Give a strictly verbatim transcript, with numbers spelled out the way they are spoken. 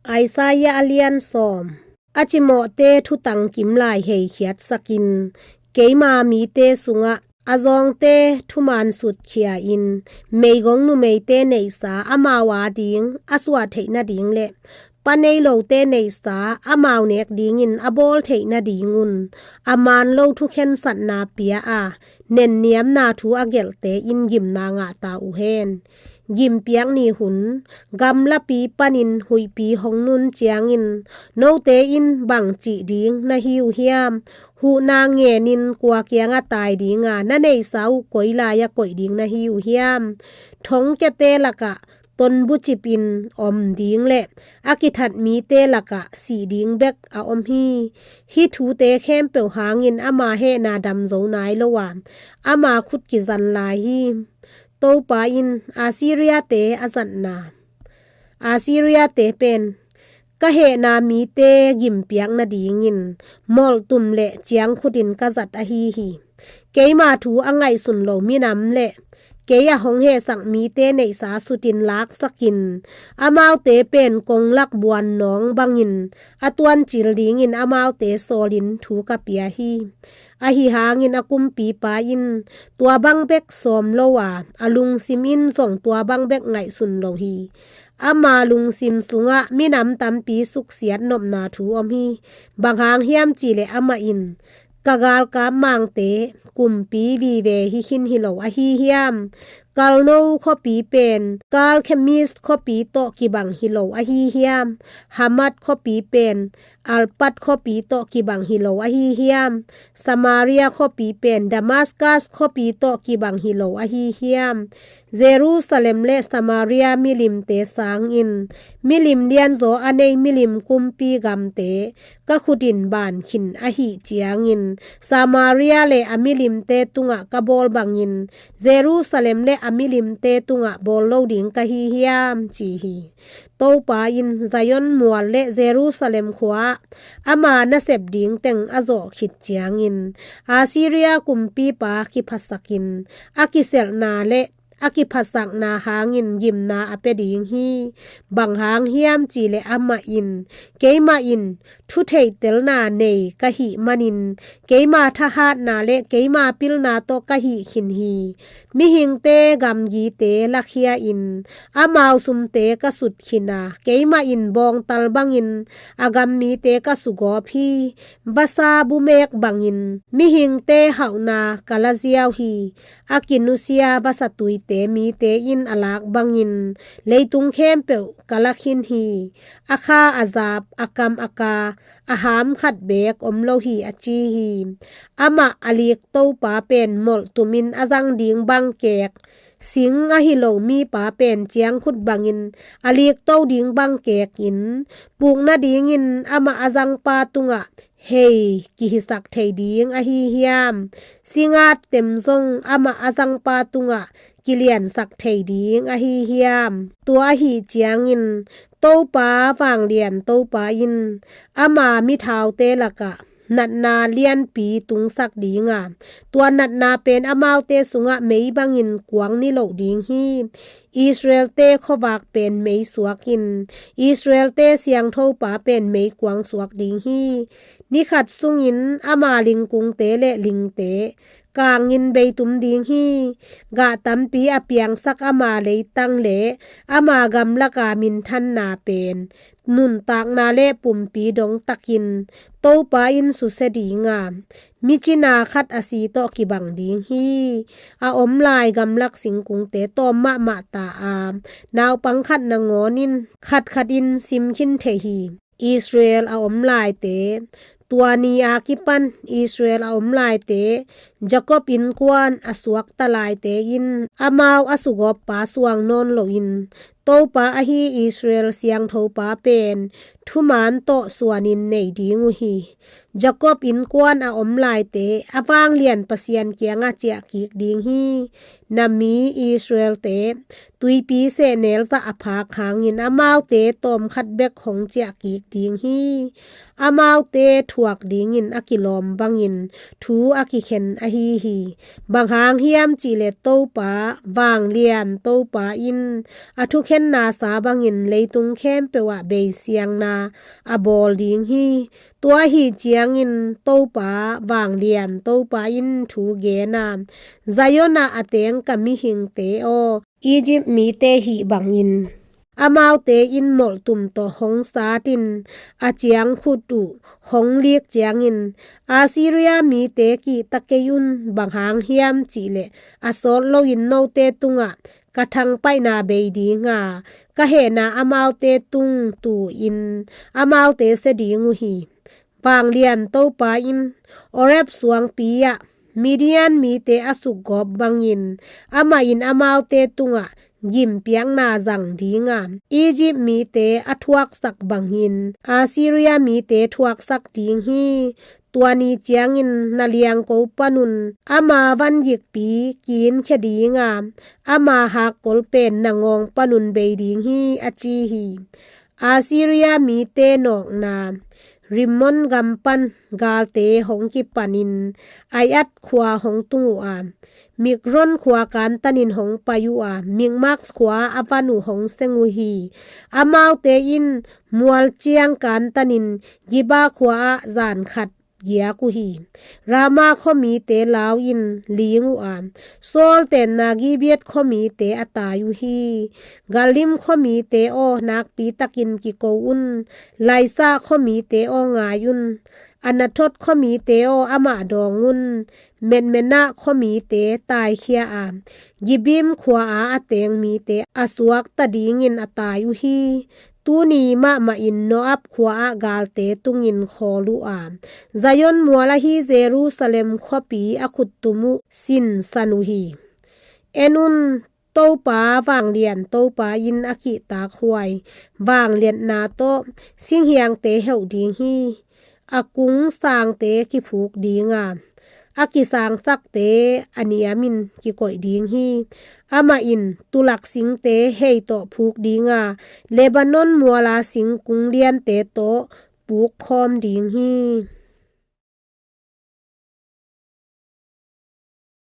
Isaiah a lian sawm. A cimawhte thutang kimlai heikhiatsakin, keima mite sungah a zawngte thuman sutkhia-in, meigong numeite neihsa amau a ding a suah theih nading le pa nei lote neihsa amau nek dingin a bawl theih nadingun, a man lo thukhensatna pia a, nenniamna thu a gelhte in gimna ngah ta uh hen. Gimpiak ni hun, gamlapi panin huihpi hong nun ciangin, note in bang cih ding na hi uh hiam? Huhna ngenin kua kiangah tai dinga na neihsa uh koi lai-ah koih ding na hi uh hiam? Thongkiate lakah tonbucipin om ding le a kithat mite lakah sih ding bek a om hi. Hih thute khempeuh hangin ama hehna damzo nai lo a, ama khut kizan lai hi. Topa in Assyria-te a zatna. Assyria-te pen ka hehna mite gimpiak nadingin molhtum le ciangkhutin ka zat ahi hi. Keima thu a ngaihsun lo minam le kei a hong hehsak mite neihsa sutin laksakin, amaute pen konglak buannawng bangin a tuancil dingin amaute sawlin thu ka pia hi. Ahi hangin a kumpipa in tua bang bek sawm lo a, a lungsim in zong tua bang bek ngaihsun lo hi. Ama lungsim sungah minam tampi suksiat nopna thu om hi. Bang hang hiam cihleh amah in, ka galkap mangte kumpi vive hi khin hi lo ahi hiam? Kalno khuapi pen Karkemis khuapi tawh kibang hi lo ahi hiam? Hamat khuapi pen Arpad khuapi tawh kibang hi lo ahi hiam? Samaria khuapi pen Damaskas khuapi tawh kibang hi lo ahi hiam? Jerusalem le Samaria milimte sangin milim lianzaw a nei milim kumpi gamte ka khutin ban khin ahih ciangin, Samaria le a milimte tungah ka bawl bangin Jerusalem le a milimte tungah bawl lo ding ka hi hiam, ci hi. Topa in Zion mual le Jerusalem khua-ah ama nasep ding teng a zawh khit ciangin, Assyria kumpipa kiphasakin, a kiselhna le a kiphasakna hangin gimna a pia ding hi. Bang hang hiam cihleh amah in, keimah in thutheihtelna nei ka hih manin, keima thahatna le keima pilna tawh ka hih khin hi. Mihingte gamgite lakhia-in amau sumte ka sut khin a, keimah in bawngtal bangin a gam mite ka sugawp hi. Vasa bumek bangin mihingte hauhna ka la ziau hi. A kinusia vasatuite mite in a lak bangin leitung khempeuh ka la khin hi. A kha a zap, a kam a ka, a ham khat beek om lo hi, a ci hi. Amah a lik Topa pen molhtumin a zang ding bangkek, sing ahi lo mipa pen ciangkhut bangin a lik to ding bangkekin, puk nadingin amah a zangpa tungah hei kihisak thei ding ahi hiam? Singat tem zong amah a zangpa tungah kiliansak thei ding ahi hiam? Tua ahi ciangin Topa vanglian Topa in ama mithaute lakah natna lianpi tungsak dinga, tua natna pen amaute sungah mei bangin kuang ni loh ding hi. Israel-te khuavak pen mei suakin, Israel-te siangthopa pen mei kuang suak ding hi. Nikhat sungin ama lingkungte le lingte kangin beitum ding hi. Gah tampi a piangsak ama leitang le ama gamlaka minthanna pen nuntakna le pumpi dongtakin Topa in susia dinga, micina khat a si tawh kibang ding hi. A omlai gamlak singkungte tawm mahmah ta a, naupang khat nangawnin khatkhatin sim khin thei hi. Israel a omlaite, tua ni a kipan Israel a omlaite, Jacob innkuan a suakta laite in amau a sugawppa suang nawn loin, Topa ahi Israel siangthopa pen thuman tawh suanin nei ding uh hi. Jacob innkuan a omlaite a vanglian Pasian kiangah ciahkik ding hi. Na mi Israel-te tuipi sehnel zah a phak hangin amaute tawmkhat bek hong ciahkik ding hi. Amaute thuak dingin a kilawm bangin thu a kikhen ahi hi. Bang hang hiam cihleh Topa, vanglian Topa in a thukhen Nasa bangin leitung khempeuh ah beisiangna a bawl ding hi. Tua ahih ciangin Topa, vanglian Topa in thu gen a, Zion ah a teng ka mihingte aw, Egypt mite hih bangin amaute in molhtum tawh hong sat in, a ciang khut uh hong lik ciangin, Assyria mite kihta kei un. Bang hang hiam cih leh a sawt loin note tungah ka thangpaihna bei ding a, ka hehna amaute tung tu-in amaute sia ding uh hi. Vanglian Topa in Horeb suangpi ah Midian mite a sukgawp bangin amah in amaute tungah gimpiakna zang ding a, Egypt mite a thuaksak bangin Assyria mite thuaksak ding hi. Tua ni ciangin na liangko panun ama vangikpi kinkhia ding a, ama hakkol pen na ngawng panun bei ding hi, a ci hi. Assyria mite nawkna, Rimmon gam pan galte hong kipanin Aiat khua hong tung uh a, Migron khua kantanin hong pai uh a, Mikmas khua a van uh hong seng uh hi. Amaute in mual ciang kantanin Gibeah khua ah zan khat giak uh hi. Rama khuamite lau in ling uh a, Saul tenna Gibeah khuamite a tai uh hi. Galim khuamite aw, nakpi takin kiko un. Laisah khuamite aw, ngai un. Anathoth khuamite aw, amah dawng un. Mekmenah khuamite taikhia a, Gebim khua-a a teng mite a suakta dingin a tai uh hi. Tuni mahmahin Moab khua-ah galte tungin khawl uh a, Zion mual ahi Jerusalem khuapi a khuttum uh sinsan uh hi. En un, Topa, vanglian Topa in a kihtakhuai vangliatna tawh singhiangte heuh ding hi. A kung sangte kiphuk ding a, a kisangsakte a niamin kikoih ding hi. Amah in tulak singte hei tawh phuk ding a, Lebanon muala singkung liante tawh pukkhawm ding hi.